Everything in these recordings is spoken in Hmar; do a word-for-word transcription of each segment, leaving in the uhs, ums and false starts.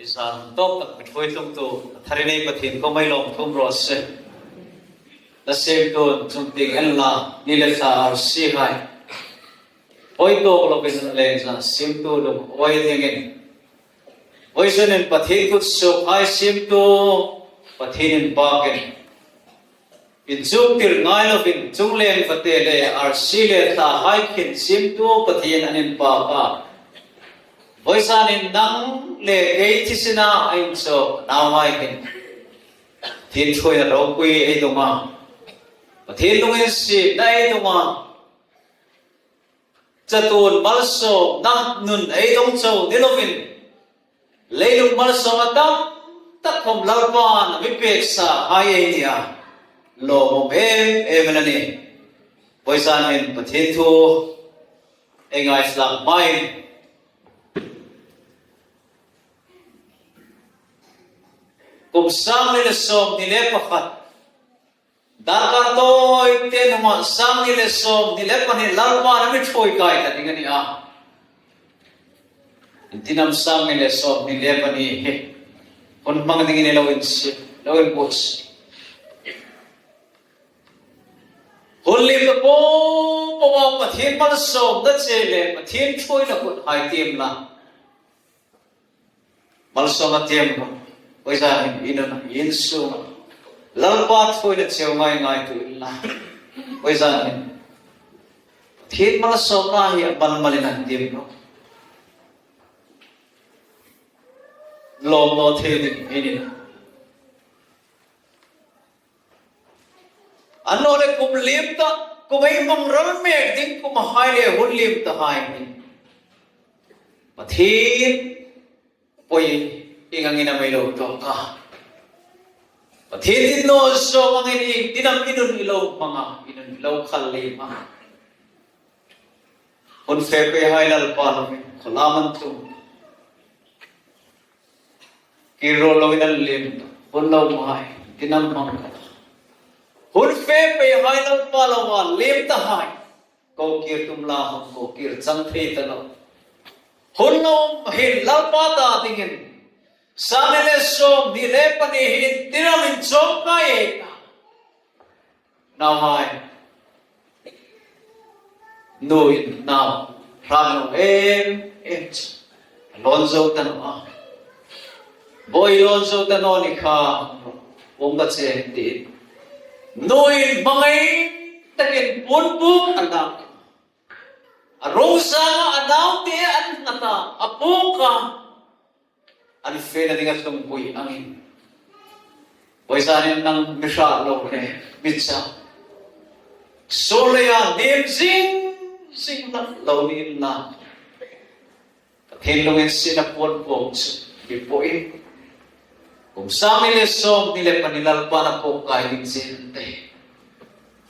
Zan tawk tak mi ṭhuoi tlungtu, a tharin ei Pathien kuomah lawmthu um raw se. La siemtu chungtieng inla, ni le thla arsi hai. Awi tawk lovin leng zan siemtu lungawi dingin. Vawisun hin Pathien kut suok hai siemtu, Pathien inpakin. Inchuktir ngai lovin chungleng fate le arsi le thla hai khin siemtu Pathien an inpak a. Vawisun hin nang le kei thisina a inchawk nau hai hin. Pathien ṭhuoina ropui ei dong a. Pathien lunginsietna ei dong a. Chatuon malsawmna nun ei dong chau ni lovin. Leilung malsawmna tam tak khom Lalpan a mi peksa hai ei nih a. Lawmum em em a nih. Vawisun hin Pathien thu ei ngaithlak hmain. Kum sang hni le sawmhni le pakhat. Darkar tawite hnunga sang hni le sawmhni le pahni Lalpan a mi ṭhuoi kai ta ding a nih a. Intinam sang hni le sawmhni le pahni hi. Hun hmang dingin lo insiet, lo inbuotsai. Hun liemna po po a Pathien malsawmna che le Pathien ṭhuoina kut hai tiem la. Malsawmna tiem ro. Vawisun hin i nuna, i insunga. Lalpa ṭhuoina cheu ngai ngai tu inla. Vawisun hin. Pathien malsawmna hi a mal malin an tiem ro. Lawm naw thei ding ei nih. Annawleh kum liem ta, kum ei hmang ral mek ding kum hai le hun liem ta hai hin. Pathien poi ieng angin am ei lo tawk a. Pathien dit naw zawng angin iengtin am i nun i lo hmang a, i nun i lo khal liem a. Hun fe pei hai Lalpa lo, khawlam an tum. Kir raw lovin an liem ta, hun lo hmang hai, tin an hmang ta. Hun fe pei hai Lalpa lo a liem ta hai. Ko kir tum la hom ko kir chang thei ta lo. Hun lo hin Lalpa ta dingin. Sang hni le sawmhni le pahni hin tin am inchawk kai ei ta. Nauhai. Nuin nau. Hran naw em em chu. Lawn zo ta naw a. Boi lawn zo ta naw ni kha. Pung ka che ti. Nuin hmangai takin puon pung an dak. A rung zanga a naute an nghat a. A pung ka. An fena dinga tlungpui angin. Vawisun hin nang mi hrat lo le, mi chang. Suol leia hnem zing zing hlak lo ni inla. Pathien lunginsietna puon pung chu, mi poi. Kum sang hni le sawmhni le pahni Lalpan a puok kai ding chen te.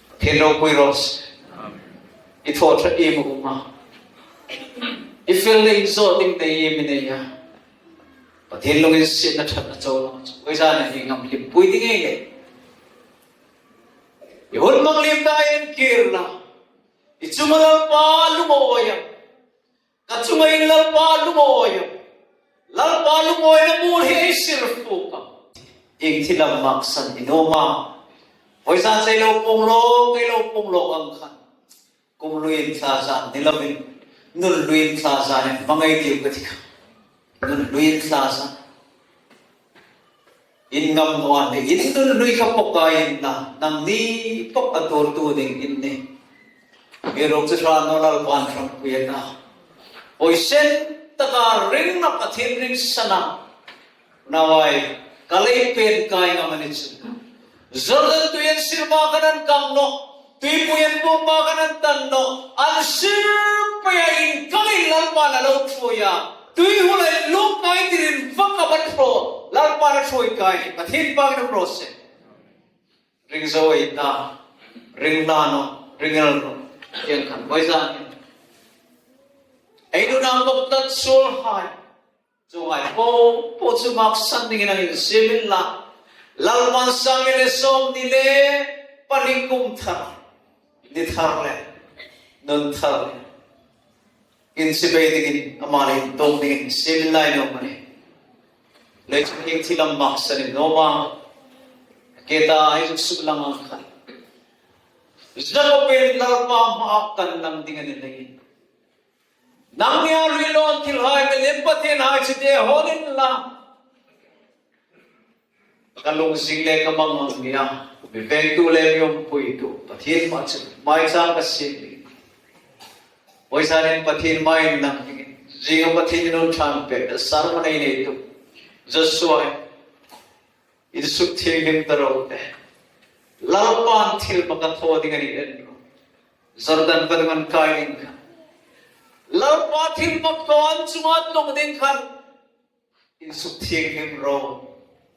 Pathien ropui raw se. I thaw ṭha iem a um a. I fel le inzawt ding nei iem i nei a. Pathien lunginsietna ṭhatna chau lo. Vawisun hin ngam hlimpui ding ei le. I hun hmang liem ta en kir la. I chunga Lalpa lungawi am. Ka chunga in Lalpa lungawi am. Lalpa lungawina muol hi ei sir fuk am. Ieng thil am maksan i nuom a. Vawisun chu ei lo pung lawk, ei lo pung lawk ang khan. Kum hlui inthla zan ni lovin, nun hlui inthla zanin hmangai tiu ka ti kha. Nun hlui inthla zan. In ngam naw a ni, in nun hlui kha pawk kai inla, nangni pawk a tuortu ding in nih. Amiruokchu hrat naw Lalpan hrampui a ta. Poisen taka ring naw Pathien ring sa naw. Nauhai, ka lei pen kai ngam a ni chu. Jordan tui an sir hma khan an kang nawh. Tuipui an buk hma khan an tan nawh. An sir peia inkangin Lalpan a lo ṭhuoi a. Tui hula inluk ngai tirin vak a va ṭhuoi. Lalpan a ṭhuoi kai. Pathien pâkin um raw se. Ring zo ei ta. Ring hla naw. Ring el naw. Ieng khan vawisun. Ei nuna bawk tlat suol hai. Chuong ang po po chu maksan dingin an insiem inla. Lalpan sang hni le sawmhni le pahni kum thar. Ni thar le. Nun thar le. Inchibai dingin ama le intuok dingin insiem inla ei nuom a nih. Leiin chu ieng thil am maksa ni naw am a. Ke ta ei zuk suklang ang khan. Jakobin Lalpa hmaa kan lang ding a ni leiin, nangnia hril naw thilhai, milim pathienhai chu de hawn inla, ka lungzing le ka mangang nia, mi vengtu le mi umpuitu Pathien hmaa chu maicham ka siem ding. Vawisun hin Pathien hmaa inlang ding, zinga Pathienin hun ṭha pek, sermon ei neitu Joshua, insukthienghlim ta ro te. Lalpan thilmak a thaw ding a ni en ro. Jordan vadung an kai ding khan, Lalpa thilmak thaw an chunga tlung ding khan, insukthienghlim ro.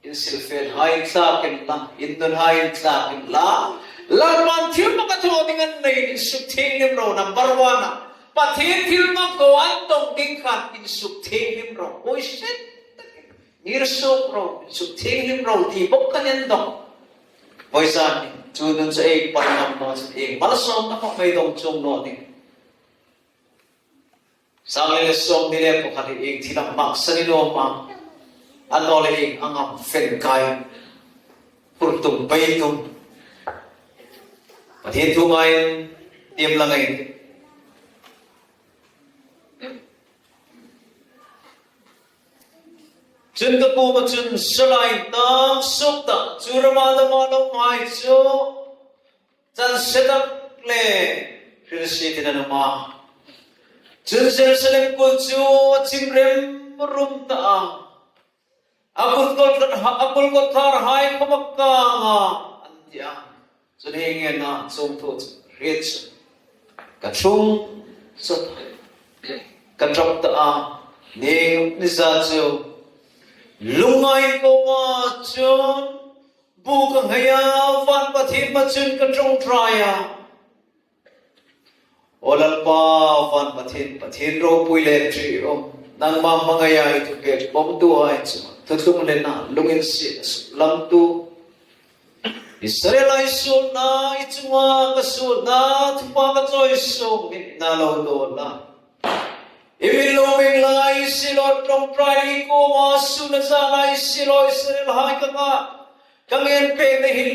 Insilfel hai thlak inla, innun hai thlak inla, Lalpan thilmak a thaw ding a ni leiin insukthienghlim ro. Number one a, Pathien thilmak thaw an tlung ding khan insukthienghlim ro. Oi, set. Ngir suok ro, insukthienghlim ro ti bok kan en dawk. Vawisun hin chu nun chu ei pan ngam naw chun, ei malsawmna khawm ei dawng chuong naw ding. Sangli le sawmhni le pakhat hi ieng thil am maksa ni naw am a. Annawleh ieng ang am, fen kai, phur tum, pei tum, Pathien thu ngaiin tiem la ngei. Chun ka kuoma chun, "Saw lai, intang suok ta, chu rama dama lo ngai chu." Chan setak le hrilsietin an um a. Chun Jerusalem kul chu a chim rem rum ta a. A kul kawtkhar, a kul kawtkhar hai khawm a kang a, an ti a. Chun hi nge na chuong thu chu hriet chu ka ṭhung chu ka ṭap ta a. Ni, nisa chu lungngai kuoma chun bu ka ngei a, van Pathien hmaa chun ka ṭawngṭai a. Aw Lalpa, van Pathien, Pathien ropui le ṭium, nangma hmangaia i thupek pawmtuhai chu, thuthlung le na lunginsietna suklamtu, Israelhai suolna, i chunga ka suolna thupha ka chawi suok, mi na lo dawl a. I mi lo meng lai, i siehlaw ṭawngṭai ni kuoma, suolna zana i siehlaw Israelhai ka ngah, ka ngen pek na hin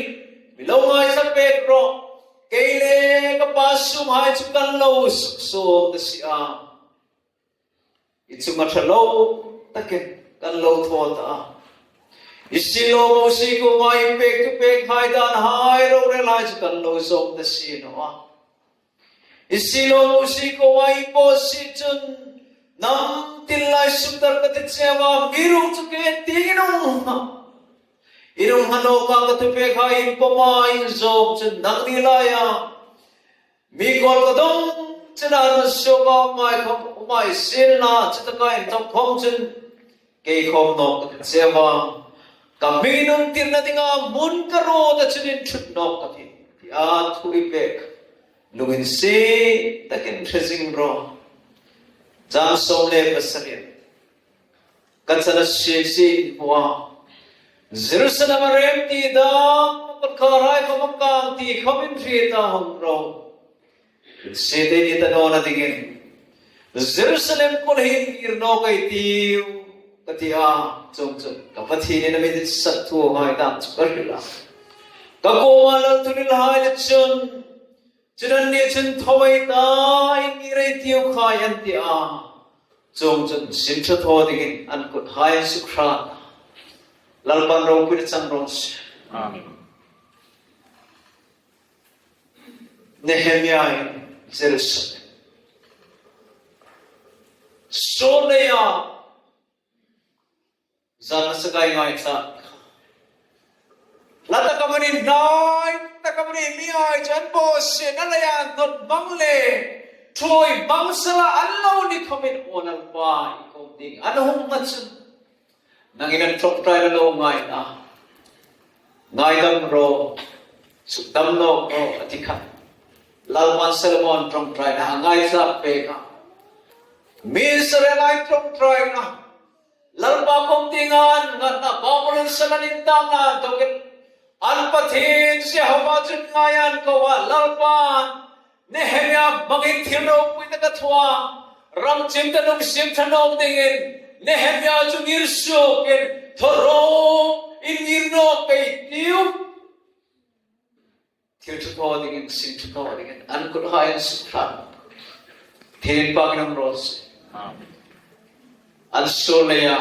mi lo ngaithla pek rawh. Kei le ka pa sunghai chu kan lo suksuol ta si a. I chunga ṭha lo takin kan lo thaw ta a. I siehlaw Mosie kuoma i pek thupekhai, danhai, rorelhai chu kan lo zawm ta si naw a. I siehlaw Mosie kuoma i bawsie chun, hnam til lai sukdar ka ti cheu a, mi ruok chu ka en ding i nuom a. I nuom a nawk a, ka thupekhai in pawm a, in zawm chun nangni laia mi kawlkawt dawng chena run suok a, umai khawm, umai sienla, chutaka inthawk khawm chun kei khawm nawk ka ti cheu a. Ka hming in umtirna dinga hmun ka ruot a chun in ṭhut nawk ka tih, tia thu i pek, lunginsiet takin hre zing rawh. Chang sawm le pasari. Ka chana sie sie in hmu a, Jerusalem a rem ti dam, kawtkhar hai khawm a kang ti khawm in hriet ta hung ro. Siete ni ta nawna dingin, Jerusalem kul hi ngir nawk ei tiu, ka ti a. Chuongchun ka Pathienin a mi ditsaktuhai dam chu ka hril a. Ka kuoma lal thuhrilhai le chun, chun anni chun, "Thaw ei ta, i ngir ei tiu khai," an ti a. Chuongchun sin ṭha thaw dingin an kuthai an suk hrat a. Lalpan ropuina chang raw se. Amen. Nehemia in Jerusalem suol leia zan a sakai ngai tla. Hla tak amanih, hnai tak amanih, mihai chu an bawsietna leia an hnawt hmang le ṭhuoi hmang sala an lo ni khawmin, aw Lalpa, i kuom ding an hung nghat chun, nangin an ṭawngṭaina lo ngai a. Ngaidam rawh, sukdam nawk rawh, a ti khan, Lalpan Solomon ṭawngṭaina a ngaithlak pek a. Mi Israelhai ṭawngṭaina, Lalpa kuom dinga an nghatna, Babylon sal an intamna inthokin an Pathien Jehova chu an ngai an ko a. Lalpan Nehemia hmangin thil ropuina ka thaw a, ram chimta lungsim ṭha nawk dingin, Nehemia chu ngir suokin, "Thaw ro, in ngir nawk ei tiu." Thil ṭha thaw dingin, sin ṭha thaw dingin an kuthai an suk ṭan. Thil inpakin um raw se. An suol leia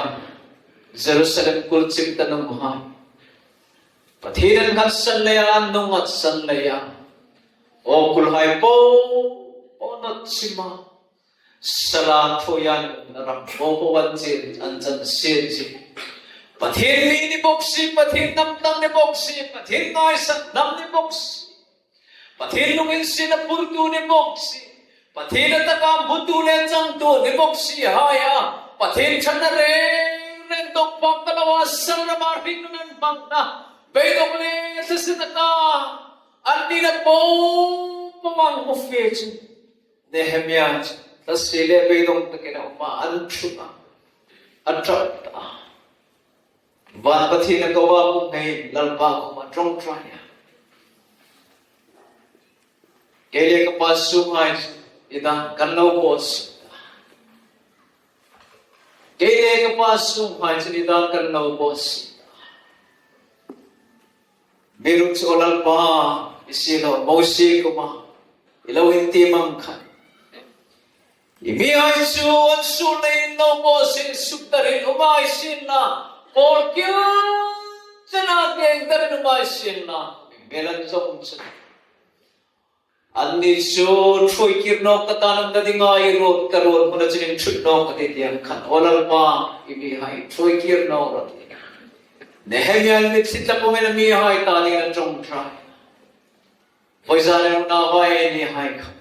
Jerusalem kul chim ta nuomhai, Pathien an nghatsan leia, an nungngatsan leia, aw kulhai po po, nawk chima, sala thuoia an umna ram po po an chan, an chan sien si. Pathien mi ni bok si, Pathien hnam tlak ni bok si, Pathien ngaisakna ni bok si, Pathien lunginsietna phurtu ni bok si, Pathien a taka hmutu le changtu ni bok si hai a, Pathien ṭhatna reng reng dawk pawk ta loa, sal rama hringnun an hmangna, beidawng le thlasena taka an nina po po ang hmu fie chu, Nehemia chu thlasel le beidawng takin a um a, an ṭhung a, a ṭap ta. Van Pathien a ko a, bu ngei Lalpa kuoma ṭawngṭai a. Kei le ka pa sunghai chu i dan kan lo bawsiet ta. Kei le ka pa sunghai chu i dan kan lo bawsiet ta. Amiruokchu Lalpa, i siehlaw Mosie kuoma i lo intiem ang khan, i mihai chu an suol leiin lo bawsiet suk tarin um ei sien la, pawl kil chena keng tarin um ei sien la, mi hmel an zong chun, anni chu ṭhuoi kir nawk ka ta, an umna dinga i ruot ka ruot hmuna chun inṭhut nawk ka ti, ti ang khan, aw Lalpa, i mihai ṭhuoi kir nawk rawh. Nehemia in mitthli tla pumin a mihai ta dingin a ṭawngṭai. Vawizanin unauhai, eini hai kha,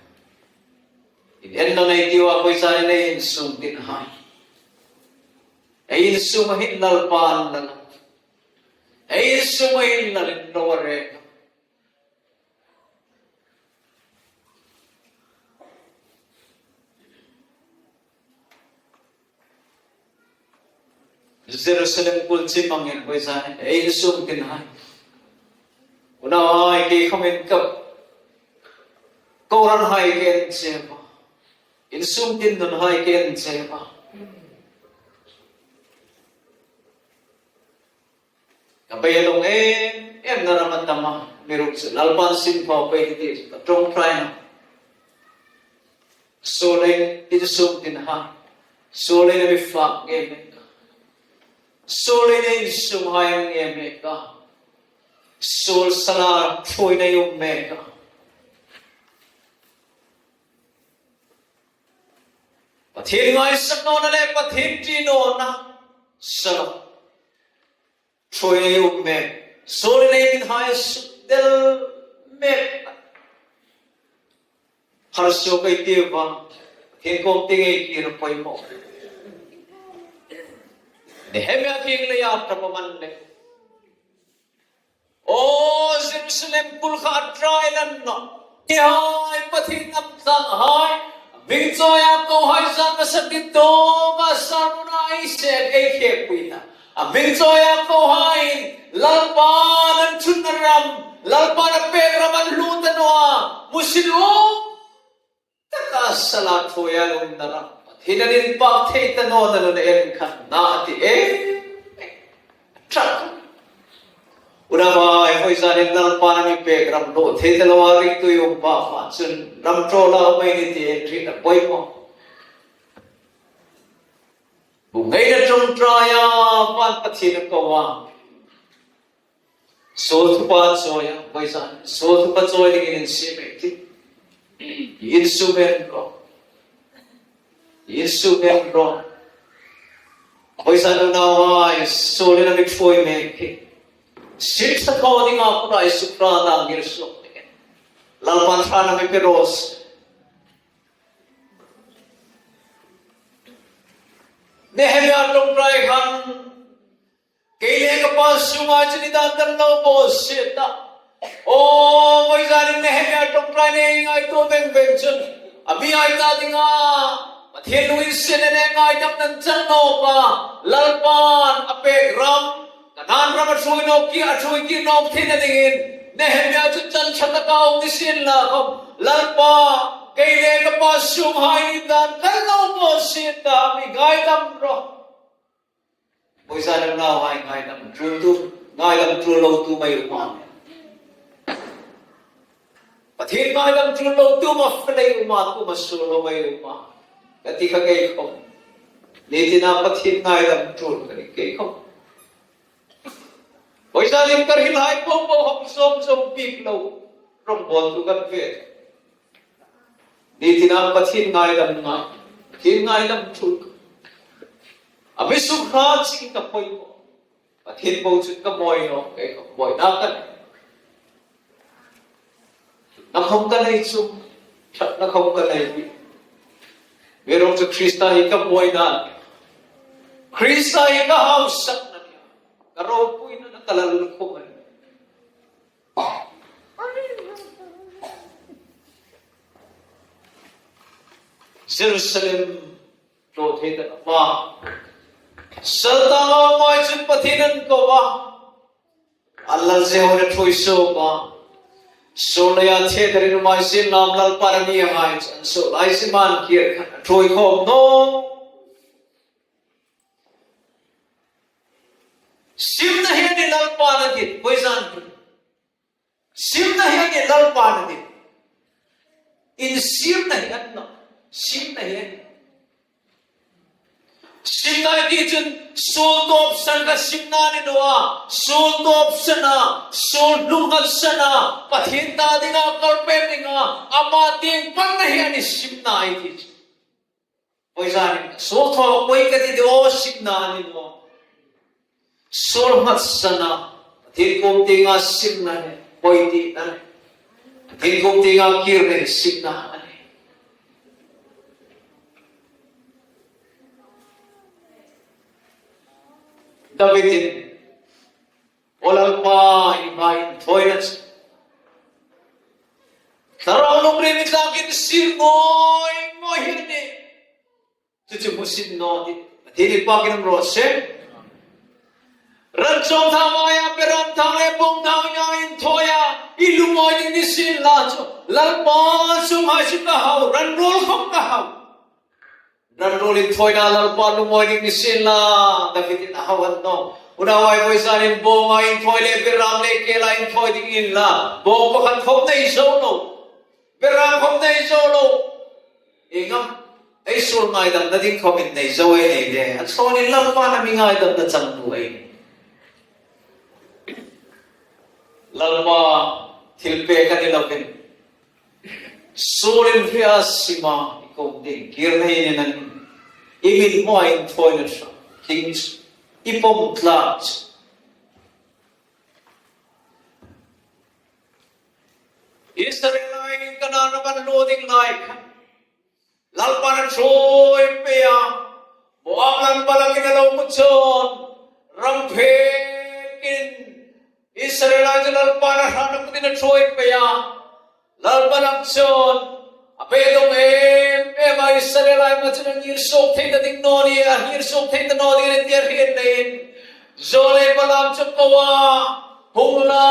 in en naw ei tiu a, vawizanin ei insung tin hai, ei insunga hin Lalpa an la, ei insunga hin Lal in lo a reng. Jerusalem kul chim angin vawizanin ei insung tin hai, unauhai, kei khawmin ka kohranhai ka en che a, insung tin nunhai ka en che a, ka beidawng em em na ram a tam a, amiruokchu Lalpan sin pha pei ti chu ka ṭawngṭai nawh. Suol leiin insung tin hai, suol leiin a mi fak ngei mek a, suol leiin insunghai ngei mek a, suol sala ṭhuoina um mek a. Pathien ngaisak nawna le Pathien ṭi nawna sala ṭhuoina um mek. Suol leiin inhai suk del mek. Harsa ka ti vang, Pathien kuom tieng ei kir a poimaw. Nehemia kiang leia ṭap a man le, aw Jerusalem kul kha a ṭai lan nawh. Kehai Pathien hnam tlanghai, a hming chawia kohai zan hmasa ti tawka sermon-a ei sek, ei khekpuina, a hming chawia kohai Lalpan an ṭhutna ram, Lalpan a pek ram an hluo ta naw a, musit um taka sala ṭhuoia an umna ram, Pathien an inpak thei ta nawna nun en khan na ti e. Ṭha. Unauhai, vawizanin Lalpan a mi pek ram hluo thei ta loa ringtu i um pha chun ram ṭawla um ei ni ti ei hriet a poimaw. Bu ngeina ṭawngṭaia van Pathien a ko a. Suol thupha chawia, vawizanin suol thupha chawi dingin insiem ei ti. Insum en rawh. Insum en rawh. Vawizanin unauhai, suolin a mi ṭhuoi mek hi, sin ṭha thaw dinga kuthai suk ṭan a ngir suok dingin Lalpan ṭhahnemnga mi pe raw se. Nehemia ṭawngṭai khan, kei le ka pa sunghai chu i dan kan lo bawsiet ta. Aw, vawizanin Nehemia ṭawngṭaina ei ngaituo veng veng chun, a mihai ta dinga Pathien lunginsietna le ngaidamna an chang nawk a, Lalpan a pek ram, Kanan ram a ṭhuoi nawk kir, a ṭhuoi kir nawk theina dingin Nehemia chu chan ṭha taka um ni sien la khawm, Lalpa, kei le ka pa sunghai i dan kan lo bawsiet ta, mi ngaidam rawh. Voisun nauhai ngaidam ṭul tu, ngaidam ṭul lo tu mei um a. Pathien ngaidam ṭul lo tu ma fe lei um a, tu ma suol lo mei um a. Ka ti kha kei khom. Ni tina Pathien ngaidam ṭul ka ni kei khom. Voisun in ka hril hai po po hawm zawm zawm bik lo. Rongbawltu kan ve. Ni tina Pathien ngaidam nga. Pathien ngaidam ṭul. A mi suk hra ching ka poi po. Pathien po chu ka mawi naw, kei ka mawi na kan. Na khom ka nei chu, ṭhatna khom ka nei. Amiruokchu Krista hi ka mawina. Krista hi ka hausakna. Ka ropuina, ka lal khom a nih. Jerusalem ṭo thei ta pa. Sal tang a mai chun Pathien an ko a. A lal Jehova ṭhuoi suok a. Suol leia thei ta rin mai sin lam Lalpa ni a ngai chun suol lai si man kir khan ṭhuoi khom naw. Simna hi a ni Lalpa na dit, voisun. Simna hi a ni Lalpa na dit. Insimna hi a ni naw. Simna hi a ni. Simna hi ti chun suol tawp san ka simna ni naw a. Suol tawp san a, suol hnung khat san a, Pathien ta dinga kal pek dinga, ama tieng panna hi a ni simna hi ti chun. Voisun in, suol thaw poi ka ti de aw, simna a ni naw. Suol nghat san a, Pathien kuom tienga simna ni, poi tina ni. Pathien kuom tienga kir ni simna a nih. David in, Aw Lalpa, i hmaa inthawina chu thlarau lungril mi tlakin sir ngawi ngawi hi a nih. Chu chu hmu sin naw ti. Pathien inpakin um raw se. Ran chawm thang ngaia, beram thang le bawng thang ngaia inthawia i lungawi ding ni sien la chu. Lalpa chu hmai chu ka hau, ran ruol khom ka hau. Ran ruol inthawina Lalpa lungawi ding ni sien la, David in a hau a ni naw. Unauhai, voisun in bawnga inthawi le beram le kela inthawi ding inla, bawng pakhat khom nei zo lo. Beram khom nei zo lo. Ieng am, ei suol ngaidamna ding khom in nei zo ei nei le. A chawnin Lalpan a mi ngaidamna chang nuom ei. Lalpa thilpek a ni lovin. Suol inhria sima i kuom tieng kir nei ni naw nih. I mit hmaa inthawina ṭha. Tling chu i pawm tlak chu. Israelhai Kanan ram an luo ding lai khan Lalpan a ṭhuoi pei a. Moab ram Balak in a lo hmu chun ram phekin Israelhai chu Lalpan a hratna kutin a ṭhuoi pei a. Lalpan a chun a beidong em em a, Israelhai hmaa chun a ngir suok thei ta ding naw ni, a ngir suok thei ta naw ni ti a hriet leiin. Zawlnei Balaam chu ko a, hung la,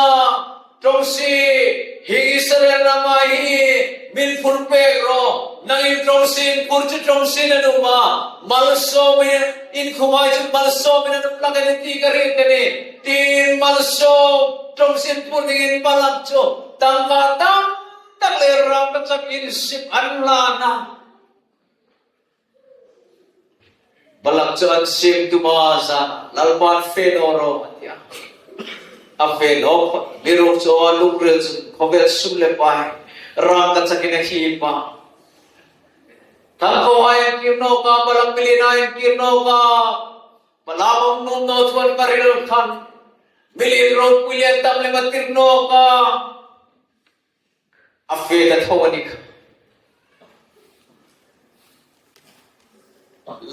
ṭawngsie, hi Israel rama hi min phur pek rawh, nangin ṭawngsie in phur chu ṭawngsie in a nuom a, malsawmin, in khumai chu malsawmin a nuom hlak a nih ti ka hriet ka nih, tiin malsawm, ṭawngsie in phur dingin Balak chu tangka tam tak le rangkachak in sip an hlan a. Balak chu an siem tuma zan, Lalpan fe naw rawh, a ti a. A fe naw, amiruokchu a lungril chun khawvel sum le pai rangkachakin a hip a. Tangkohai an kir nawk a, Balak mi lienhai an kir nawk a. Balaam a hung nuom naw thu an ka hril khan, mi lien ropui le tam lem a tir nawk a. A fe ta tho a ni kha.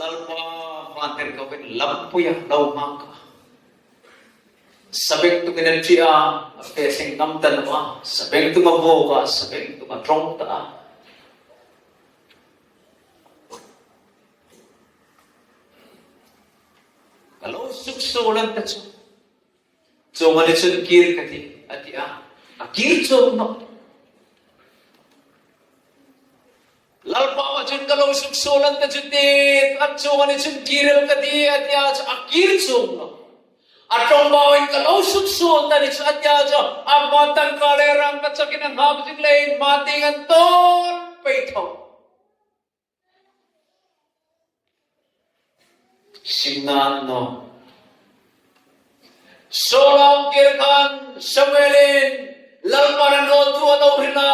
Lalpa hmang tir ka ven, lampuia lo hmang ka. Sabengtung in a ṭi a, a fe thleng ngam ta naw a, sabengtung a vuok a, sabengtung a ṭawng ta a. Ka lo suksuol an ta chu. Chuong a ni chun kir ka tih, a ti a. A kir chuong nawh. Lalpa hmaa chun ka Lo suksuol an ta chu ti, a chuong a ni chun kir el ka ti, a ti a chu a kir chuong naw. A ṭawngbauin ka lo suksuol ta ni chu, a ti a chu, ama tangka le rang ka chakin a nghak zing leiin, ama tieng an thaw pei tho. Simna a ni naw. Saul a hung kir khan Samuelin Lalpan a nawltu a lo hril a.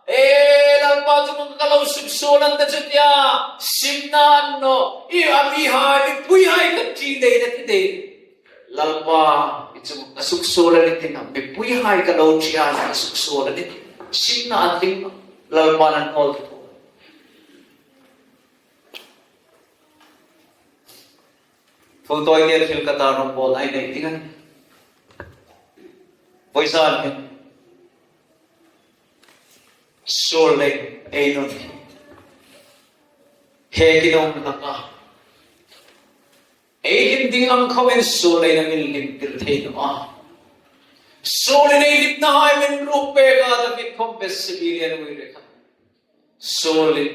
E, Lalpa chu ka lo suksuol an ta chu tia. Simna a ni naw. I a mihai, mipuihai ka ṭi leiin a ti dai. Lalpa, i chu ka suksuol a ni ti naw. Mipuihai ka lo ṭi a, ka suksuol a ni ti. Simna a tling naw. Lalpan a nawltu. Thu tawi tia thil ka ta rawng bawl ei nei ding a nih. Vawisun hin Saul le ei nun he ki dong ka ta. Ei hlim ding ang khawmin Saul le ei na min hlimtir thei naw a. Saulin ei hlimnahai a mi ruk pek a, David khawm Bathsheba le a nu ri kha. Saulin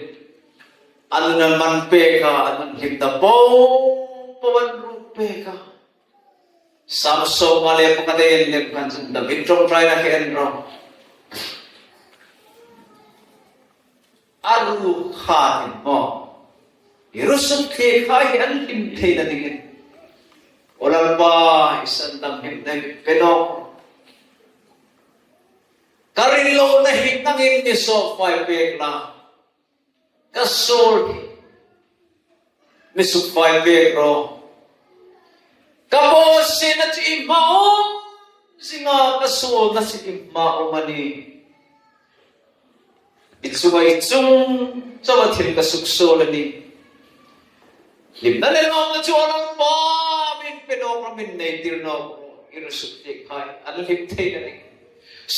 a nun a man pek a, a nun hlimna po po a ruk pek a. Sam sawmnga le pakhat ei en lem khan chun David ṭawngṭaina kha en rawh. A ruk kha hin maw, i ru suk thei kha hi an hlim theina dingin. O Lalpa, i sandam hlimna mi pe nawk. Ka rinlona hi nangin mi sawkfai pek la, ka Saul hi mi sukfai pek rawh. Ka bawsietna chu i hmaa um zing a, ka suolna chu i hmaa um a nih. I chunga i chung chauha thil ka suksuol a nih. Hlimna le lawmna chu a Lalpa, mi pe nawk rawh, mi neitir nawk rawh, i ru suk thei kha hi an hlim theina ding.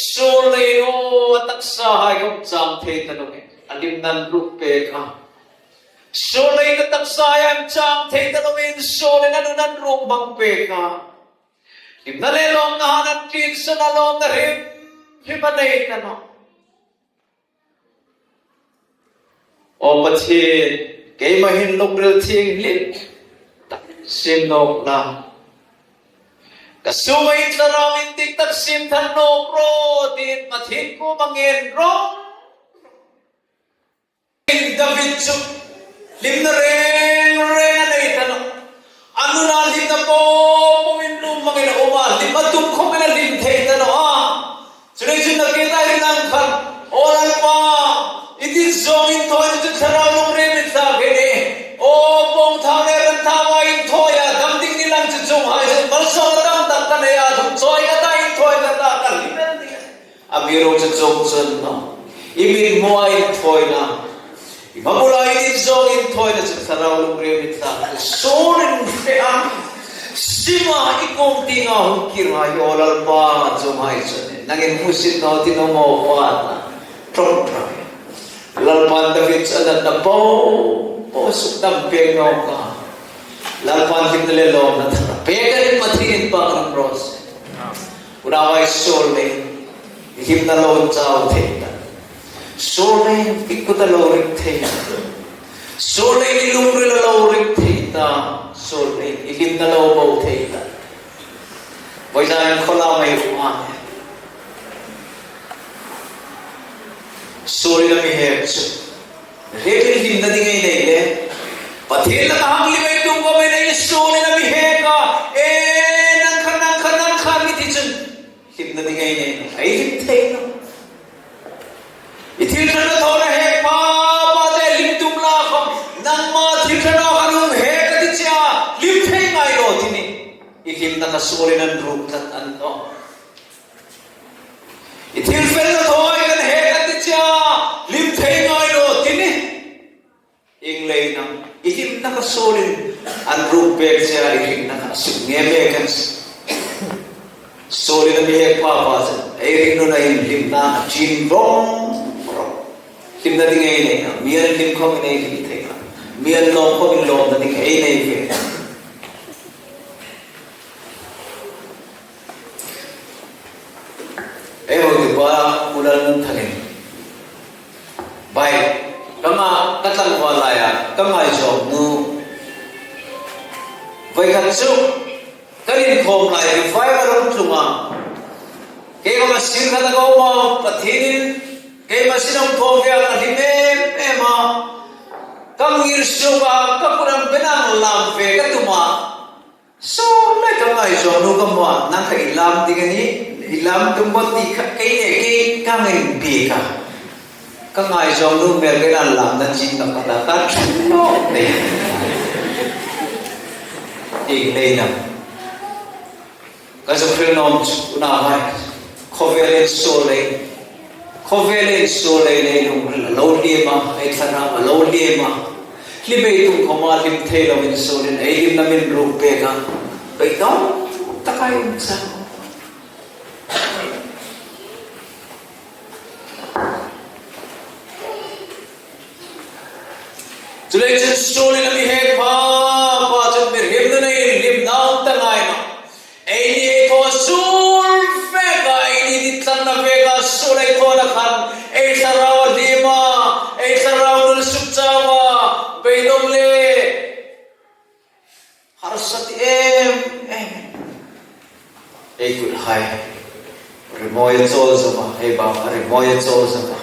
Saul le a nu a taksahai khawm chang thei ta naw, a hlimna an ruk pek a. Saul le a taksahai an chang thei ta naw, Saulin a nun a ruk hmang pek a. Hlimna le lawmna han an tlin san a, lawmna hrim hrim a nei ta naw. Aw Pathien, keima hin lungril thienghlim tak siem nawk la. Ka sunga i thlarau indik tak siem thar nawk rawh, tiin Pathien kuoma ngen rawh. David chu hlimna reng reng a nei ta naw. A nuna hlimna po po in lum hmangin a um a, hlim a tum khawmin a hlim thei ta naw a. Chuleiin chun David a hril ang khan, Aw Lalpa, i dit zawng inthawina chu thlarau lungril min thlak hi ni. Aw pawngthau le ran thaua inthawia dam ding ni lang chu chuonghai chun malsawmna tam tak ka nei a, thum chawi ka ta, inthawina ka ta, ka hlim el ding. Amiruokchu chuong chun naw, i mithmua inthawina, i mabula i dit zawng inthawina chu thlarau lungril min thlak hi Saulin fe a. Sima i kawng tienga hung kir hai, Aw Lalpa, chuonghai chun nangin hmusit naw ti naw maw, Pa, ṭawngṭai. Lalpan David chu a natna po po sukdam pek nawk a. Lalpan hlimna le lawmna thar pek a nih, Pathien inpâk ram raw se. Unauhai, Saul le i hlimna lo chau thei ta. Saul le i kut a lo rik thei ta. Saul le i lungril a lo rik thei ta. Saul le i hlimna lo bo thei ta. Vawisun hin khawlam ei um a. Saulin a mi hek chu, hriet hlimna ding ei nei le, Pathien laka hang hlim ei tum khawmin ei Saulin a mi hek a, e, nang kha, nang kha, nang kha mi ti chun hlimna ding ei nei naw, ei hlim thei naw. I thil ṭhatna thawna hek pha pha che hlim tum la khawm, nangma thil ṭhatna kha hung hek ka ti che a, hlim thei ngai naw ti nih. I hlimna kha Saulin an ruk tlat a ni naw. I thil felna thaw kan hek a ti che a, hlim thei ngai naw ti nih. Ieng leiin am, i hlimna kha Saulin an ruk pek che a, i hlimna kha a suk ngei pek a nih. Saulin a mi hek pha pha chun, ei ring nuna in hlimna a chin vawng vawng. Hlimna ding ei nei a, mi an hlim khawmin ei hlim thei a, mi an lawm khawmin lawmna ding ei nei ve. Ei hotupa Pu Lalnunthalin, bai, kama Ka tlangval laia ka ngaizawng nu, voi khat chu kan inkhawm lai revival a hung tlung a. Keima sin khat a ka um a, Pathienin keima sin a hung thawk ve a, ka hlim em em a. Ka ngir suok a, ka kut ang ben ang lam ve ka tum a. Saw lai ka ngaizawng nu ka hmu a, nang kha i lam ding a nih, i lam tum bawk ti kha kei le kei ka ngaibiek a. Ka ngaizawng nu hmel keiin lamna chin ka pata ka ṭhung nawk nei. Ieng leiin am? Ka zuk hril nuom chu, unauhai, khawvelin suol lei, khawvelin suol lei nei lungril a lo liem a, ei thlarau a lo liem a. Hlim ei tum khawma hlim thei loin suolin ei hlimna min ruk pek a. Beidawng taka ei um chang. Chuleiin chun suolin a mi hek pha pha chun mihriem nun ei hlimna um ta ngai nawh. Eini ei thaw suol vek a, eini ditlanna vek a suol ei thawna khan ei thlarau a hlim a, ei thlarau nun suk chau a, beidawng le harsa ti em em. Ei kuthai rimawi a chawl zo a, ei bang a rimawi a chawl zo a.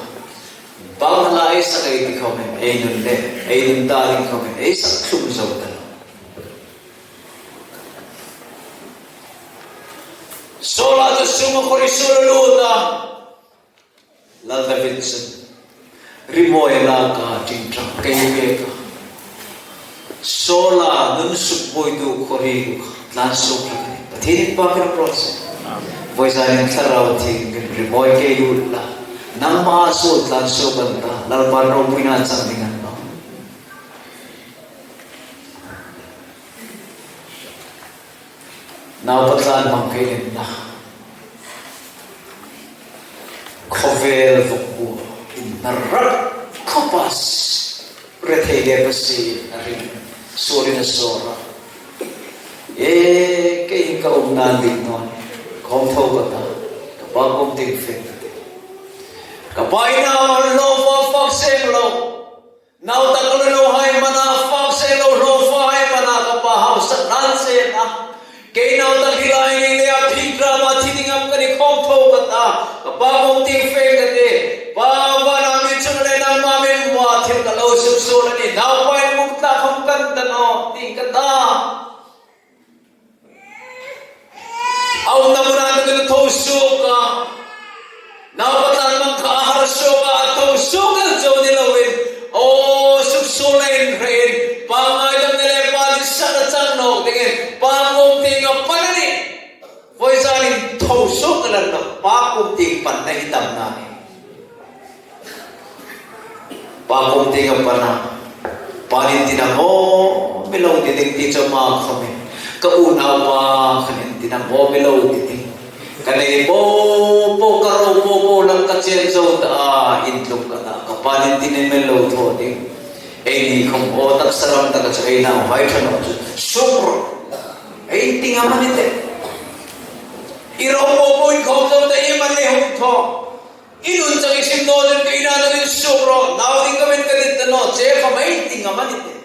Bang la ei sak ei ti khawmin, ei nun le ei nun ta ding khawmin ei sak thlum zo ta lo. Saula chu suma khawri suol a lut a. Lal David chun rimawi a lak a, ṭingṭang kei pek a. Saula nun suk buoitu khawri tlan suok hlak a nih. Pathien inpâkin a rawt se. Vawizanin Thlarau Thiengin rimawi kei lut la, nangma suol tlan suok an ta, Lalpan ropuina chang ding a ni nawh. Naupa tlan hmang kei lem la, khawvel vawkbuin a rak khawp a, rethei le pasi a ring, suolin a sawr a. E, kei ka um nan ding naw, khawm tho ka ta, ka pa kuom tieng fe ka tih. Ka pa in a lo fak fak seng lo. Nau tak lo lo hai mana fak se lo lo fa hai mana ka pa hausa nan se na. Kei nau tak hi lai ni le a phik drama thi ding am ka ni khawm tho ka ta. Ka pa kuom tieng fe ka tih. Pa, vana mi chung le nangma min hmu a, thil ka lo suk suol a nih. Naupa in muk ta khawm kan ta naw ti ka ta. A umna hmuna takin a tho suok a. Naupa tlan hmang kha a har suok a, a tho suok el zo ni loin, aw, suk suol a inhre in, pa ngaidamna le pa ditsakna chang nawk dingin, pa kuom tieng a pan a nih. Vawizanin tho suok el a nih, pa kuom tieng panna hi tam a nih. Pa kuom tieng a pan a. Pa'n intinam awm mi lo ti ding ti chu ama khawmin, ka unaupa khan intinam awm mi lo ti ding. Ka nei po po, ka ro po po lam ka chen zo ta a, intlung ka ta. Ka pa'n intinam mi lo thaw ding. Eini khawm aw taksa ram taka chu ei nauhai ṭha naw chu suk ro. Ei ti ngam a ni teh. I ro po po inkhawm zo ta, iem a ni hung thaw. I nun chang i sim naw chun ka ina naw ding suk ro, nau ding ka men ka dit ta naw, che khawm ei ti ngam a ni teh.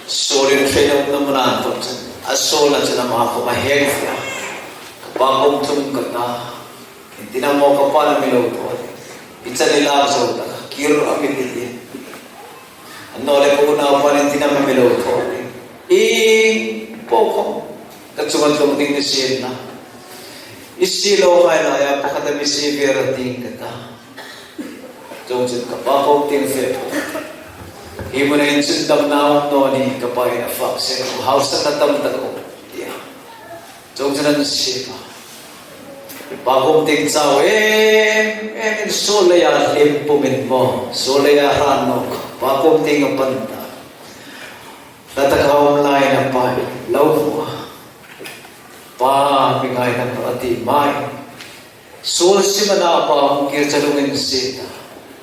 Saulin hrei lo na hmuna an tawp chun, a Saula chun ama khawm a heng fia. Ka pa kuom tlung ka ta. Intinam aw ka pa'n a mi lo thaw. I chan i lak zo ta, kir a mi ti ti. Annawleh ka unaupa'n intinam a mi lo thaw. Ieng po khawm ka chunga tlung ding ni sien la. I siehlawhai laia pakhat a mi sie ve rawh ding ka ta. Chuongchun ka pa kuom tieng fe. Hi hmuna hin chun damna a um naw nih, ka pa'n a fak seng, hausakna tam tak a um, tia. Chuongchun an sie a. Pa kuom tieng chau em em in, suol leia hlim pumin maw, suol leia hran nawk, pa kuom tieng a pan ta. Hla taka um laiin a pa lo hmu a. Pa, mi ngaidam rawh, a ti mai. Suol sim a na pa hung kir chun a lung insiet ta.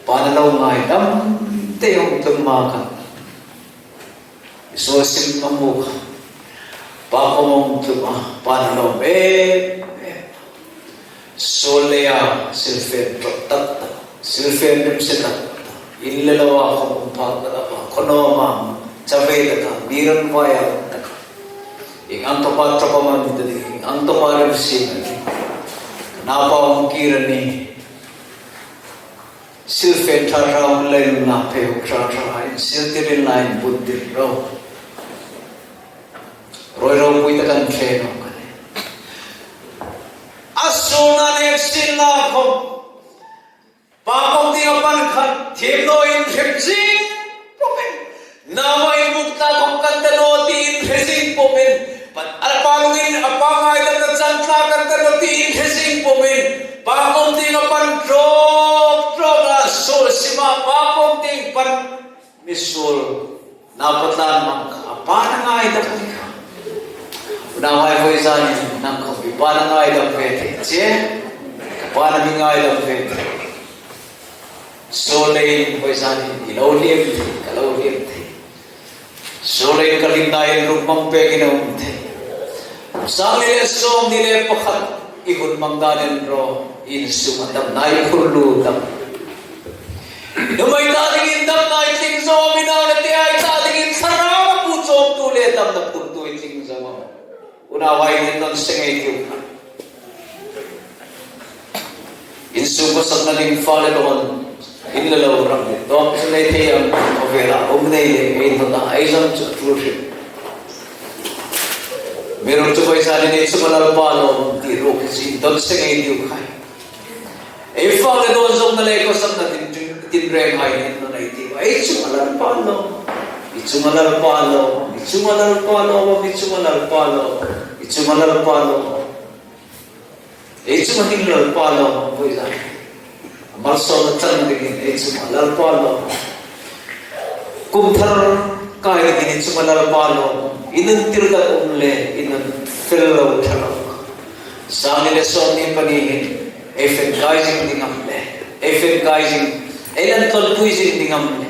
Pa'n a lo ngaidam tei hung tlung ma khan. Suol sim a hmu kha. Pa kuom hung tlung a, pa'n a lawm em em. Suol leia silfen ṭawt tak tak. Silfen rim se tak, in le lo a khom um phak tak a, khonoma, chavei tak a, mi ran vai a tak a. Ieng ang tawpa tawpa man ta ding, ieng ang tawpa rim se tak a. Napa um kir a nih. Silfen ṭha ṭha um le na pe ṭha ṭha in sil tirin la inbun tir ro. Roi ropui tak an ṭhe naw ka ni. A suolna le silna khom. Pa kuom tieng a pan khan, thiem naw inhrem zing pumin. Nau a inbuk ta khom kan ta naw ti inhre zing pumin. Pan a pa lungin, a pa ngaidamna chan tla kan ta naw ti inhre zing pumin. Pa kuom tieng a pan ṭawk ṭawk a suol sima, pa kuom tieng pan mi suol. Nau pa tlan mang kha, a pa'n a ngaidam ni kha. Unauhai, vawisun hin nang khom i pa'n a ngaidam ve thei che. Ka pa'n a mi ngaidam ve thei. Suol leiin vawisun hin i lo liem thei, ka lo liem thei. Suol leiin ka hlimna inruk hmang pekin a um thei. Sang hni le sawmhni le pakhat i hun hmang dan en ro, insung a damna i phur lut am? Nuhmei ta dingin damna i tling zo am, i nau le tehai ta dingin thlarau puchawmtu le damna phurtu i tling zo am? Unauhai, indawn seng ei tiu. Insung khawsakna ding fale dawn, in le lo ram le dawm chu nei thei ang, khawvela um nei le ei hnawt a, ei zam chu a tul hrim. Amiruokchu vawisun hin ei chunga Lalpa lawm ti ruok hi indawn seng ei tiu khai. Ei fak le dawn zawngna le khawsakna tin, tin, tinrenghai indawn ei tiu. Ei chunga Lalpa lawm. I chunga Lalpa lawm. I chunga Lalpa lawm. I chunga Lalpa lawm. I chunga Lalpa lawm. Ei chunga hin Lalpa lawm, vawisun. A malsawmna chang dingin ei chunga Lalpa lawm. Kum thar kai dingin ei chunga Lalpa lawm. I nun tir tak um le, i nun fel lo ṭha lo. Sang hni le sawmhni pahni hin, ei fel kai zing ding am le, ei fel kai zing, ei lan tlonpui zing ding am le.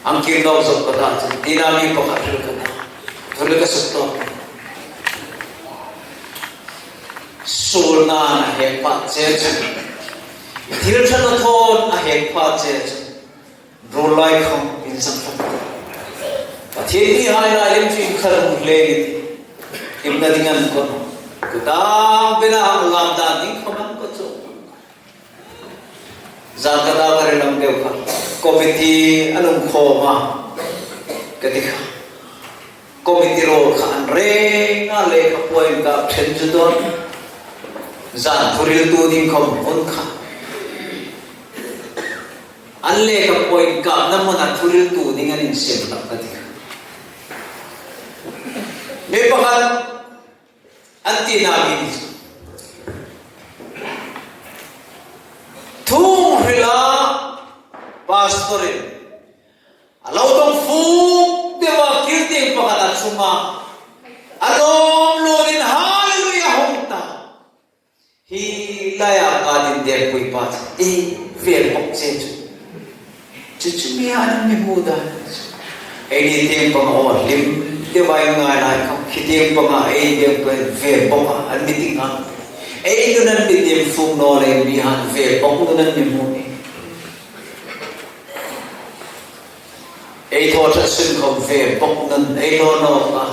Ang kir nawk zawk ka ta chu, tina mi pakhat hril ka ta. Thuril ka suk tawk. Suolna a hek pha che chu. Thil ṭha na thawn a hek pha che chu. Ruol lai khom inchang ṭha. Pathien mihai lai lem chu inkhar hung hle ni ti. Himna ding an ko. Kutang bena hang lam dan ding khom an ko chu. Zan ka ta ka ri lam deu kha. Committee an um khawm a. Ka ti kha. Committee ruol kha an reng a, lekha point ka ṭhen chu dawn. Zan thuhriltu ding khom hun kha. An lekha point ka na hmuna thuhriltu ding an insem tak ka ti kha. Mi pakhat an tina mi ni. Thu hrila pastor-in a lo dawng fuk deu a, kir tieng pakhat a chunga a lawm lutin hallelujah hung ta. Hi laia ka din dengpui pa chu, e, ve bok che chu. Chu chu mi an mi hmu dan. Eini tieng panga aw hlim deu a ngai lai khom, khi tieng panga ei dengpui ve bok a, an mi ti ngang. Ei nun an mi tieng fuk naw le mi han ve bok nun an mi hmu ni. Ei thaw ṭhat sun khom ve bok nun, ei lo nawk a.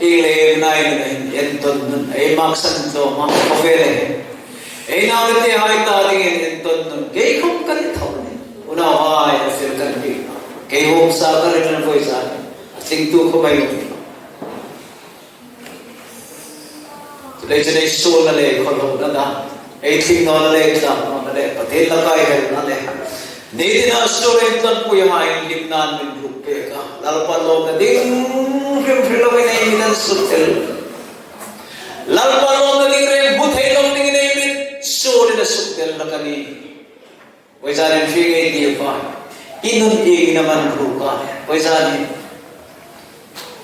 Ei le nai nun, ei entawn nun, ei maksan tawm a, khawvel le. Ei nau le tehai ta dingin entawn nun, kei khom kan thaw ni. Unauhai, a fel kan bik. Kei hawm sa ka ring an voi sa. A tlingtu khom ei um. Chuleiin ei suolna le khawlawmna dan, ei tling nawna le tlak nawna le, Pathien laka ei helna le. Ni tina suol ei tlak pui hai hlimna min ruk pek a. Lalpa lawmna ding hrim hrim loin ei mit an suktel. Lalpa lawmna ding reng hmu thei lo dingin ei mit suolin a suktel lak a nih. Vawisun hin hre ngei ti pa. I nun iengin am an ruk a. Vawisun hin.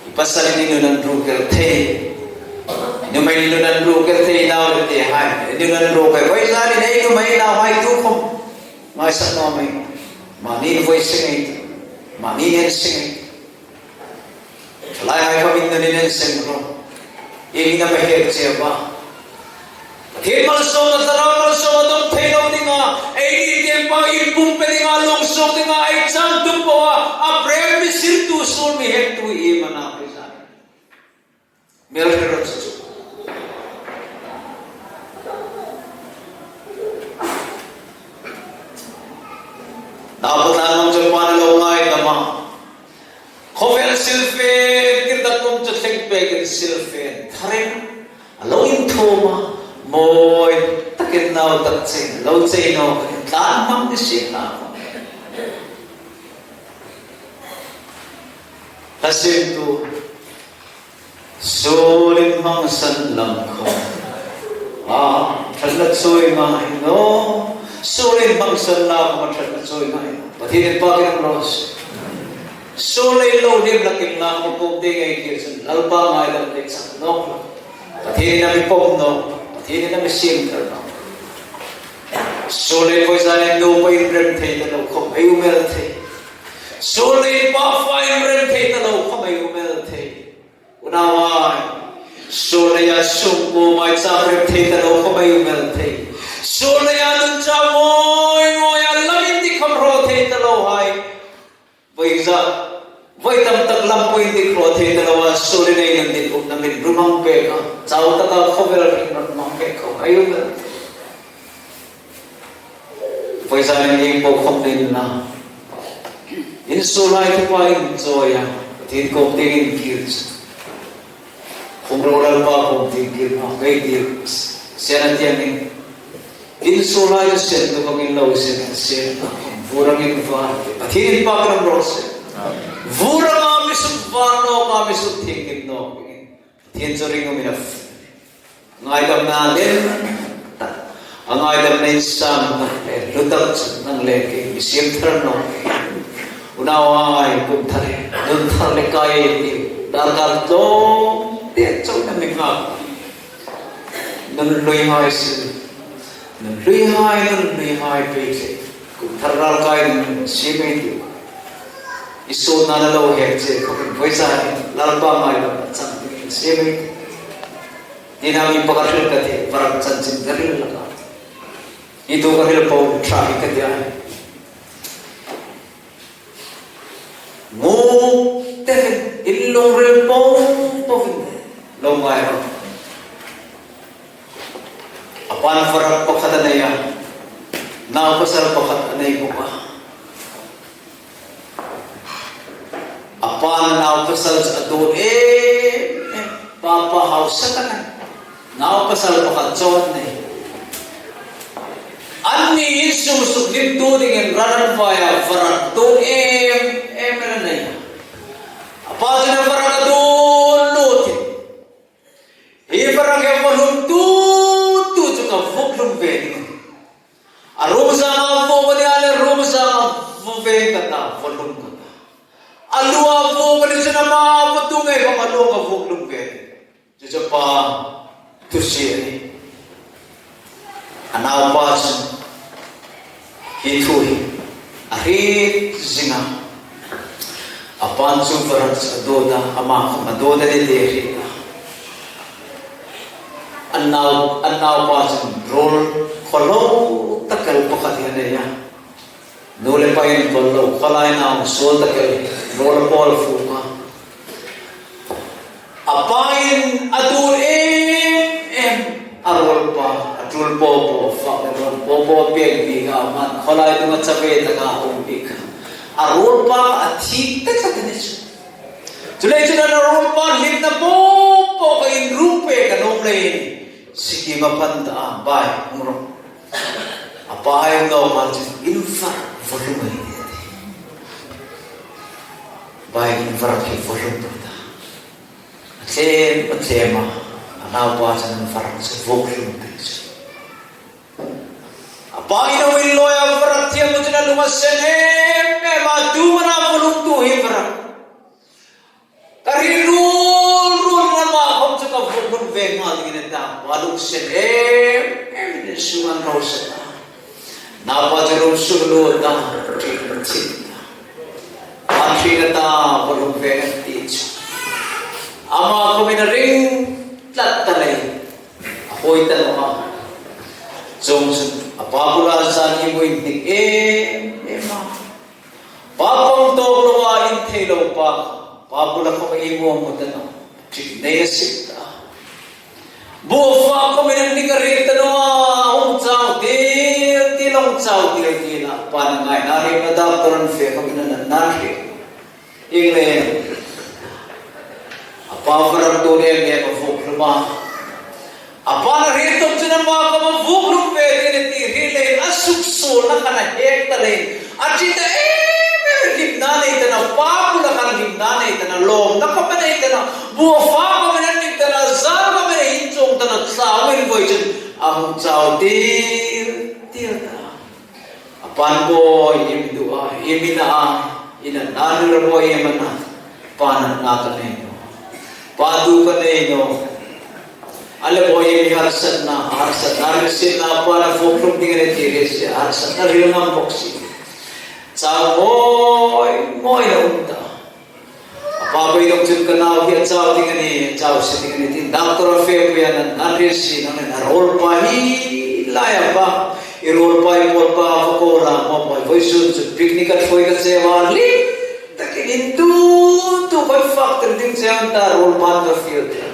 I pasalin i nun an ruk el thei. I nuhmei nun an ruk el thei, nau le tehai. I nun an ruk el. Vawisun hin ei nuhmei nauhai tu khom. Ngaisak naw mei. Mani voi seng ei. Mani en seng ei. Lai hai khom in nun in en seng ro. Iengin am a hek che a. Pathien malsawmna, Thlarau malsawmna dawng thei lo ding Ei tieng pa inpum pe dinga, lungsuok dinga ei chang tum po a, a prem mi sirtu, suol mi hektu hi iem a na pei sa. Mel hre rawh chu. Nau pa tlan mang chu pa lo ngaidam a. Khawvel silfen, tirdak um chu thleng pekin silfen tharin a lo inthuom a. Mawi takin nau tak chei, lo chei nawk, tlan mang ni si ta. Hla siemtu, suolin hmang san lam khawm a ṭhatna chawi ngai naw. Suolin hmang san lam khawm a ṭhatna chawi ngai naw. Pathienin pak in ang ros. Suol lei lo hniem lakin lam khawm ko te ngei kir chun Lalpa ngaidam te chang nawk lo. Pathienin a mi pawm nawk. Pathienin a mi siem thar nawk. Suol lei pawisa in nu pa inrem thei ta lo khawm ei um el thei. Suol lei pa fa inrem thei ta lo khawm ei um el thei. Unauhai, suol leia sungkuo maicham rem thei ta lo khawm ei um el thei. Suol leia nun chau mawi mawia lam indik khawm hraw thei ta lo hai. Voi za, voi tam tak lam pui indik hraw thei ta lo a, suolin ei nun dit umna min ru mang pek a. Chau taka khawvel ring rawt mang pek khawm ei um el thei. Voi zanin ieng po khawm nei naw. Insuolhai thu pa inchawi a, Pathien kuom tieng inkir chu. Khawm ro Lalpa kuom tieng kir ma, kei tir. Sienla tieng in. Insuolhai chu sien tu khawm in lo sien, sien. Vur angin var. Pathienin pak ram ro sien. Vur anga mi suk var nawk a, mi suk thienghlim nawk. Pathien chu ringum a nih. Ngaidamna lien tak, a ngaidamna insang tak le, hlu tak chu nang le kei mi siem thar nawk. Unauhai, kum thar le, nun thar le kai ei tiu, darkar tlawm te chauin a mi ngak. Nun hluihai si, nun hluihai, nun hluihai pei le. Kum thar ral kai nun siem ei tiu. I suolna lo hek che khawm voi zanin Lalpa ngaidam chang siem ei tiu. Tina mi pakhat hril ka ti, Varak chanchin ka hril hlak a. I tu ka hril po ṭha hi ka ti a. Ngu te in lungril po po lo ngai ro. A pan varak pakhat a nei a, nau pasal pakhat a nei bawk a. A pan nau pasal chu a dawn em em, pa, pa hausa ka nih. Nau pasal pakhat chau a nei. Anni insung suk hlimtu dingin ran an vai a, varak dawn em em a nei. A pa chun a varak a dawn lut hi. Hi varak hi va hlum tu tu chu ka vuk hlum ve ding. A ruong zanga vuok a ni a le, ruong zanga vuok ve ka ta, va hlum ka ta. A lua vuok a ni chun ama va tu ngei khawm a lua ka vuk hlum ve. Chu chu pa thusie a nih. A naupa chun hi thu hi a hriet zing a. A pan chu varak chu a dawt a, ama khawm a dawt a ni ti a hriet a. A nau, a naupa chun ruol khawhlo tak el pakhat hi a nei a. Nu le pa inkawl lo, khawlai nau suol tak el, ruol pawl fuk a. A pain a tul em em, a ruolpa, a tul po po, fak le ruol po po pek bik a, man khawlai tunga chave taka um bik a. A ruolpa a thik tak tak a ni chu. Chuleiin chun a ruolpa hlimna po po ka inruk pek a nuom leiin, sikkim a pan ta a, bai, hung ro. A pa hai nawk a chun, in var va hlum ei ti. Bai, in var khi va hlum ta. A tlem, a tlem a, a naupa chun in var chu vuok hlum ti chu. A pa in a win lawi a, varak thiam chun a lung a sen em em a, tu mana va hlum tu hi varak. Ka hril ruol ruol, ama khawm chu ka vuok hlum ve nghal dingin a ta, a lung sen em em in sung an ro sa ta. Naupa chu room sung a lut a, ṭin a thim ta. A ṭin a ta, va hlum ve a ti chu. Ama khawmin a ring tlat ta lei. A hawi ta naw a. Chuong chun A pa bula zan imu inhnik em em a. Pa pang tawk loa inthei lo pa. Pa bula khawm imu a hmu ta naw. Ṭhit nei a sik ta. Bu a fak khawmin an dik a hriet ta naw a, hung chau tir tir, hung chau tir tir a. Pa ngai na ri na doctor an fe khawmin an na hriet. Ieng le. A pa varak tu le le a vuk hlum a. A pa na hriet tuk chun ama khawm a vuk hlum ve tir a ti hri le a suksuolna khan a hek ta le. A ṭi ta em em, hlimna nei ta naw, pa bula khan hlimna nei ta naw, lawmna khawm a nei ta naw, bu a fak khawm a nei ta naw, zan khawm a nei inchung ta naw, thlamin voi chun a hung chau tir tir ta. A pan bo, iem i duh a, iem i na a, i natna hril bo, iem a na, pa natna ka nei naw. Pa duh ka nei naw. A le bo, iem i harsatna, harsatna, hrietna, pa na vuk hlum ding a ni ti hre si, harsatna hril ngam bok si. Chau ngawi ngawi a um ta. A pa beidong chun ka nau hi a chau ding a ni, chau si ding a ni tin doctor a fe pui a, nan, nan hriet si, nan, nan, a ruolpa hi lai a pa, i ruolpa, i ruolpa, va ko la, mo pa, vawisun chu picnic a thawi ka che va, hlim takin in tu, tu kan fak tel ding che an ta, ruolpa ta fiel ta.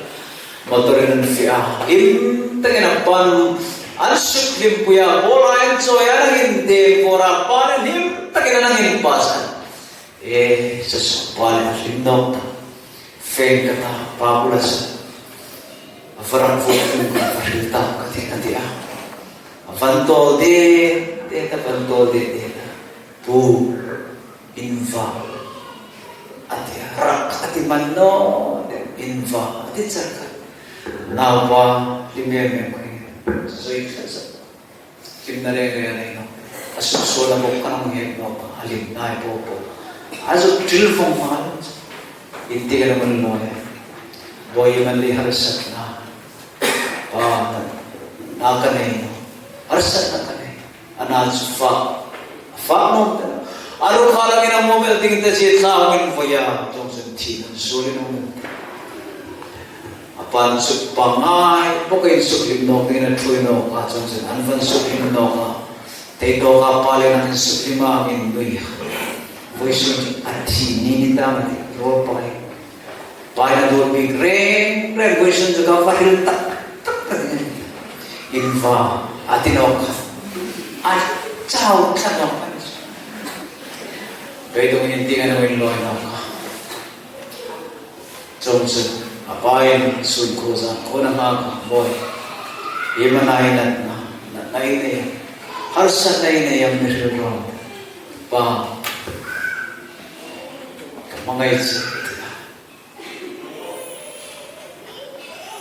Motor-in an fe a, hlim takin a pan, an suk hlim pui a, bawla an chawi a, an in deng bawra, pa hlim takin an in pass a. E, sa sa pa le hlim nawk ta. Feng ka ta, pa bula sa. A varak vuk hlum ka hril ta ka ti, ka ti a. A van tawl de, de ta, van tawl de, de ta. Pu, in va. A ti a, rak a ti man naw, de, in va. A ti char kha. Naupa, hlim em em ka ni. Zoi kha sa. Hlimna reng reng a nei naw. A suksuolna bok khan a hmu het naw pa, a hlim nai po po. A zuk ṭil vong hma lo. Inti ka la man naw le. Boi man le harsatna. Pa na, na ka nei naw. Harsatna ka nei. A na chu fa. Fa naw ta. A ru kha la kina mo mel ding ta che tla min voya. Chawng chun thi nan suolin a hmu. A pan suk pangngai, bok in suk hlim nawk dingin a ṭhuoi nawk a, chun chun an van suk hlim nawk a. Thei tawka pa le nangin suk hlim a min nui. Vawisun chu a thi ni ni ta ma ti, ruolpa hi. Pa in a duot bik reng reng, vawisun chu ka va hril tak tak tak ni. In va, a ti nawk a. A chau tlat nawk a. Beidong in ti ngan a win lawi nawk a. Chawng chun, a pa in sun khuo zan khuo a nghak a, boi. Iem a na i natna, natna i nei. Harsatna i nei am mi hril rawh. Pa. Ka hmangai che.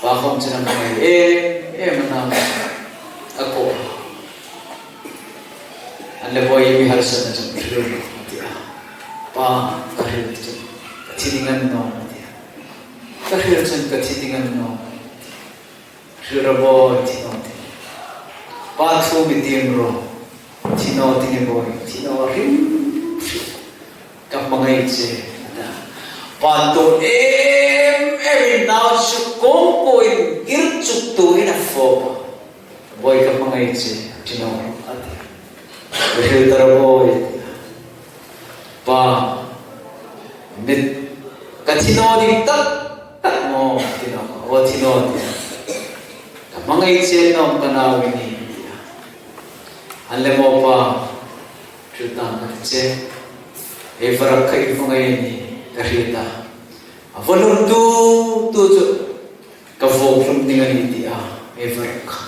Pa khawm chun a hmangai em em a na. A ko. An le boi mi harsatna chun hril rawh a ti a. Pa, ka hril chun ka thi ding a ni naw a ti a. Ka hril chun ka thi ding a ni naw. Hril rawh boi, thi naw ti. Pa thu mi tiem rawh. Thi naw ti ni boi, thi naw hrim hrim. Ka hmangai che, a ta. Pa tu em em in nau chu kawng kuoin irchuk tuin a fawp a. Boi, ka hmangai che, thi naw, a ti. Hril ta rawh boi, a ti. Pa, mit, ka thi naw ding tak tak maw, a ti naw, aw thi naw, a ti. Ka hmangai che naw ka nau i ni, a ti. An le maw pa, hril tang ka ti che. Ei varak kha i hmangai a ni, ka hriet a. A va hlum tu, tu chu. Ka vuok hlum ding a ni ti a, ei varak kha.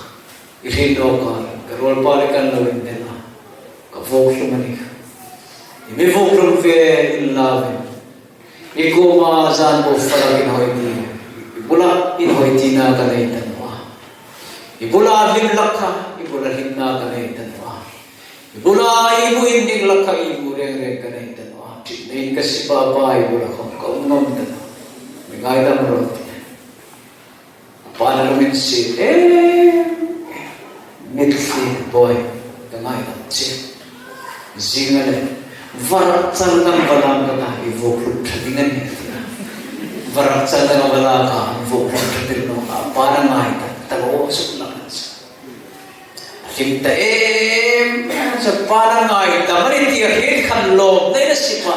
I hriet nawk a, ka ruolpa le kan lo indel a. Ka vuok hlum a ni kha. I mi vuok hlum ve inla ve. I kuoma zan bo falakin hoi ti. I bula inhoi tina ka nei ta naw a. I bula hlim hlak kha, i bula hlimna ka nei ta naw a. I bula i mu indik hlak kha, i mu reng reng ka nei ta naw a. Ṭhit neiin ka sip a, pa, i bula khawm ka um ngam ta naw. Mi ngaidam rawh ti. A pa na lungin sie em em. Mitthli boi, ka ngaidam che. Zing a le, varak chal dang va lak ka ta, i vuok hlum ṭha ding a nih. Varak chal dang va lak a, i vuok hlum ṭha ding naw ka, a pa na ngai ta, ta lo suk lak a che. A Hlim ta em em chu pa'n a ngaidam a nih ti hriet khan lawmna a sip a.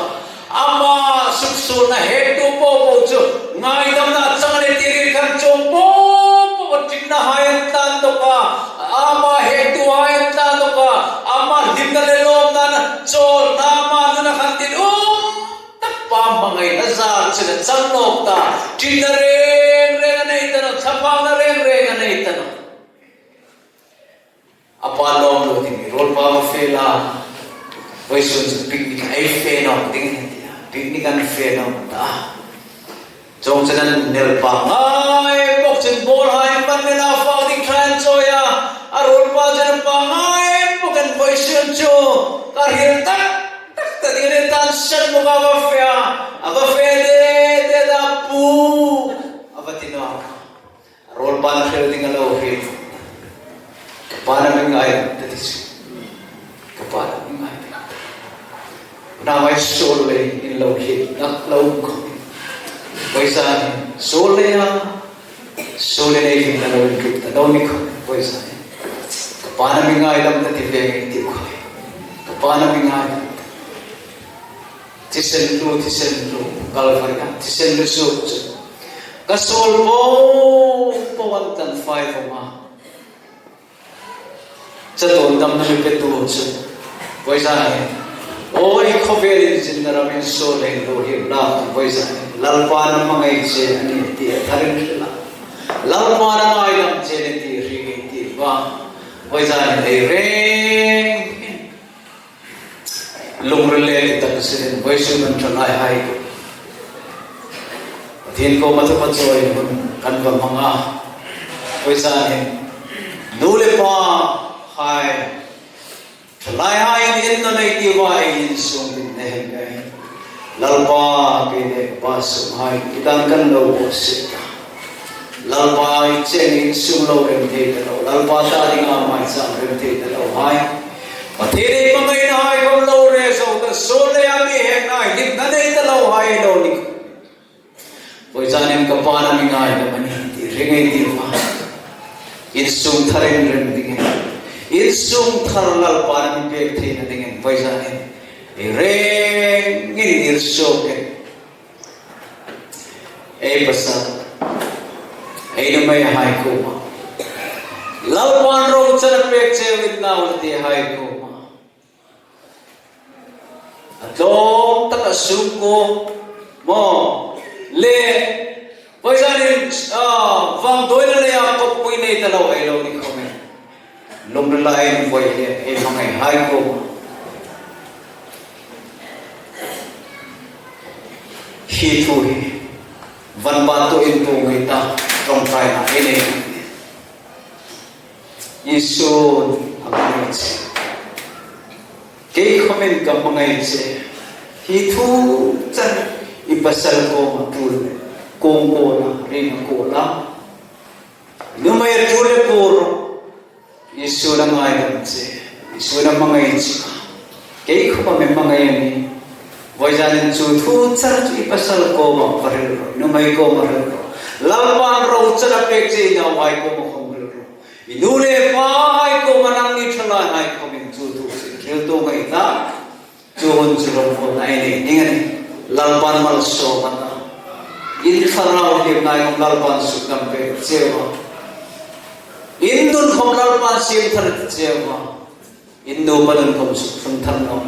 Ama suksuolna hektu po po chu ngaidamna chang a nih ti hriet khan chuong po po ṭinnahai an tlan dawk a. Ama hektuhai an tlan dawk a. Ama hlimna le lawmna chawlna ama nuna khan tin um tak pa hmangaina zar chena chang nawk ta. Ṭinna reng reng a nei ta nawh, thlaphangna reng reng a nei ta nawh. A pa lawm lo ding, ruolpa va fe la. Vawisun chu picnic ei fe nawk ding a nih tia. Picnic an fe nawk ta. Chuong chun an nel pangngai bawk chun bawlhai an pan nela fak ding ṭha an chawi a. A ruolpa chun a pangngai bawk an vawisun chu. Ka hril tak tak ta ding a nih tan san bawk a va fe a. A va fe de de da pu. A va ti nawk. A ruolpa'n a hril ding a lo hril. Ka pa'n a mi ngaidam ta ti chu. Ka pa'n a mi ngaidam ta. Nawa suol lei in lo hi nak lo ko. Vawisun hin suol lei a. Suol lei hin na lo in kip ta lo ni ko. Vawisun hin. Ka pa'n a mi ngaidam ta ti ve ngei ti ko. Ka pa'n a mi ngaidam ta. Thisen lu, thisen lu, Kalvari-a, thisen lu suok chu. Ka suol po po an tlan fai vawng a. Chatuon damna mi petu chu. Vawisun hin. Aw, i khawvel inzinna ramin suol lei lo hi la, vawisun hin. Lalpa'n a hmangai che a nih ti a tharin hril a. Lalpa'n a ngaidam che a nih ti hre ngei ti va. Vawisun hin ei reng hin. Lungril le ti tak sinin vawisun an ṭhalaihai. Pathien kuoma thupha chawi hun kan va hmang a. Vawisun hin nu le pa hai. Ṭhalaihai in innu nei ti va ei insung din nei hang ei. Lalpa, pi le pa sunghai, i dan kan lo bawsiet ta. Lalpa, i cheng insung lo rem thei ta lo. Lalpa ta dinga maicham rem thei ta lo hai. Pathien ei hmangainahai khom lo re zo ta, suol lei a mi hekna, hlimna nei ta lo hai lo ni. Vawisun hin ka pa'n a mi ngaidam a nih ti hre ngei ti va. Insung tharin rem dingin. Insung thar Lalpa'n a mi pek theina dingin. Vawisun hin. Ei rengin irsuokin. Ei pasal. Ei nuhmeihai kuoma. Lalpa'n rochan a pek cheu in nau ti hai kuoma. A tlawm taka sungkuo maw le, vawisun hin, a, vangduoina leia koppui nei ta lo ei lo ni khawm e. Lungrila ei voi le, ei hmangaihai kuoma. Hi thu hi, van pa tu in tu ngai ta, ṭawngṭaina ei nei. Isu a hmangai che. Kei khomin ka hmangai che. Hi thu char i pasal kuoma tul le. Kong kuoma, ring kuoma. Nuhmei tul le kuoma. Isu a ngaidam che. Isu a hmangai che. Kei khoma mi hmangai a nih. Vawisun hin chu thu char chu i pasal kuoma hril ro. Nuhmei kuoma hril ro. Lalpa'n rochan a pek che i nauhai kuoma khom hril ro. I nu le pahai kuoma nangni ṭhalaihai khomin chu thu chu hril tu ngai ta. Chu hun chu rawngbawl ei nei ding a nih. Lalpa'n malsawm a ta. In thlarau hlimnahai khom Lalpa'n sukdam pek cheu a. In nun khom Lalpa'n siem thar cheu a. In nu pa nun khom suk thar naw.